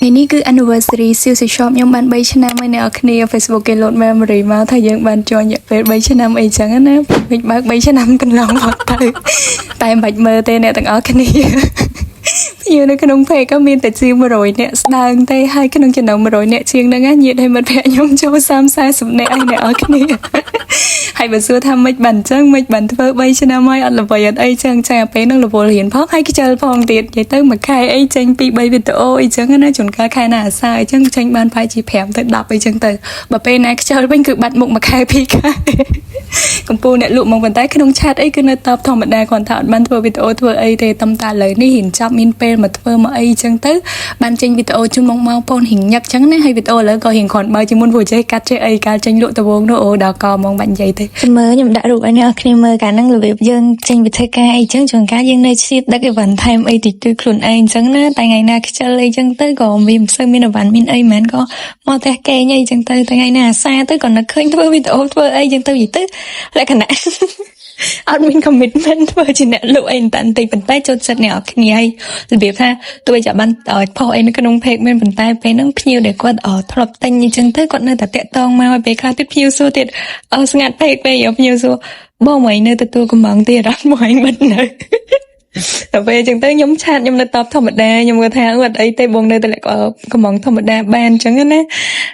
ថ្ងៃនេះគឺ anniversary Suzy Shop ខ្ញុំបាន3ឆ្នាំហើយអ្នកនរគ្នា Facebook គេ load memory មកថាយើងបាន join រយៈពេល3ឆ្នាំអីចឹងណាវិញបើក3ឆ្នាំកន្លងមកទៅតែមិនបាច់មើលទេអ្នកទាំងអស់គ្នាភ្ញៀវនៅក្នុង page ក៏មានតែជាង100នាក់ស្ដើងទេហើយក្នុងចំណោម100នាក់ជាងហ្នឹងណាញាតិឲ្យមិត្តភក្តិខ្ញុំចូល30 40នាក់ហើយអ្នកនរគ្នាហើយបើសួរថាម៉េចបានអញ្ចឹងម៉េចបានធ្វើ3ឆ្នាំហើយអត់ល្បីអត់អីចឹងចាពេលហ្នឹងរវល់រៀនផងហើយខ្ជិលផងទៀតនិយាយទៅមួយខែអីចេញ2 3វីដេអូអីចឹងណាជួនកាលខែណាអាសាអីចឹងចេញបានប្រហែលជា5ទៅ10អីចឹងទៅបើពេលណាខ្ជិលវិញគឺបាត់មុខមួយខែពីរខែ កំពូលអ្នកលក់មកប៉ុន្តែក្នុង chat អីគឺនៅតបធម្មតាគ្រាន់តែអត់បានធ្វើវីដេអូធ្វើអីទេតំតាឥឡូវនេះរៀនចប់មានពេលមកធ្វើមកអីចឹងទៅបានចេញវីដេអូជូនមកមកបងរៀងញឹកចឹងណាហើយវីដេអូឥឡូវក៏រៀងគ្រាន់បើជាងមុនព្រោះចេះកាត់ចេះអីកាលចេញលក់ដវងនោះអូដល់កហ្មងបាច់និយាយទេ មើលខ្ញុំដាក់រូបឲ្យអ្នកនរគ្នាមើលកាលហ្នឹងរបៀបយើងចេញវិធីការអីចឹងជួនកាលយើងនៅឆ្លៀតដឹកអីវ៉ាន់ថែមអីតិចតួចខ្លួនឯងចឹងណាតែថ្ងៃណាខ្ជិលអីចឹងទៅក៏វាមិនសូវមានអីវ៉ាន់មានអីមែនក៏មកផ្ទះគេងអីចឹងទៅតែថ្ងៃណាអាសាទៅក៏នឹកឃើញធ្វើវីដេអូធ្វើអីចឹងទៅនិយាយទៅលក្ខណៈ អត់មាន commitment ធ្វើជាអ្នកលក់អីតែបន្តិចប៉ុន្តែចូលចិត្តអ្នកនរគ្នាហើយរបៀបថាទោះបីជាបានផុសអីនៅក្នុង page មែនប៉ុន្តែពេលហ្នឹងភ្ញៀវដែលគាត់ធ្លាប់ទិញអញ្ចឹងទៅគាត់នៅតែតាក់ទងមកហើយពេលខ្លះទៀតភ្ញៀវសួរទៀតអស្ងាត់ page ពេកភ្ញៀវសួរបងមកឯងនៅទទួលកំងទៀតអត់មកឯងបិទនៅ ដល់ពេលអញ្ចឹងទៅខ្ញុំ chat ខ្ញុំនៅតបធម្មតាខ្ញុំគាត់ថាអត់អីទេបងនៅតែកំងធម្មតាបានអញ្ចឹងណា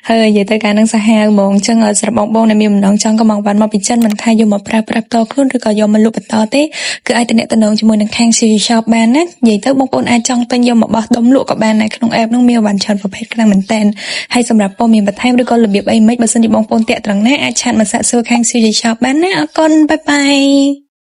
ហើយនិយាយទៅការនឹងសាហាវហ្មងអញ្ចឹងសម្រាប់បងបងដែលមានបំណងចង់កំងវ៉ាន់មកពីចិនមិនថាយកមកប្រើប្រាស់ផ្ទាល់ខ្លួនឬក៏យកមកលក់បន្តទេគឺអាចទំនាក់ទំនងជាមួយនឹងខាង Siri Shop បានណានិយាយទៅបងប្អូនអាចចង់ទិញយកមកបោះដុំលក់ក៏បានដែរក្នុង app នោះមានវ៉ាន់ច្រើនប្រភេទខ្លាំងមែនតើហើយសម្រាប់ព័ត៌មានបន្ថែមឬក៏របៀបអីម៉េចបើសិនជាបងប្អូនតាក់ត្រង់ណាអាច chat មកសាកសួរខាង Siri Shop បានណាអរគុណ bye bye.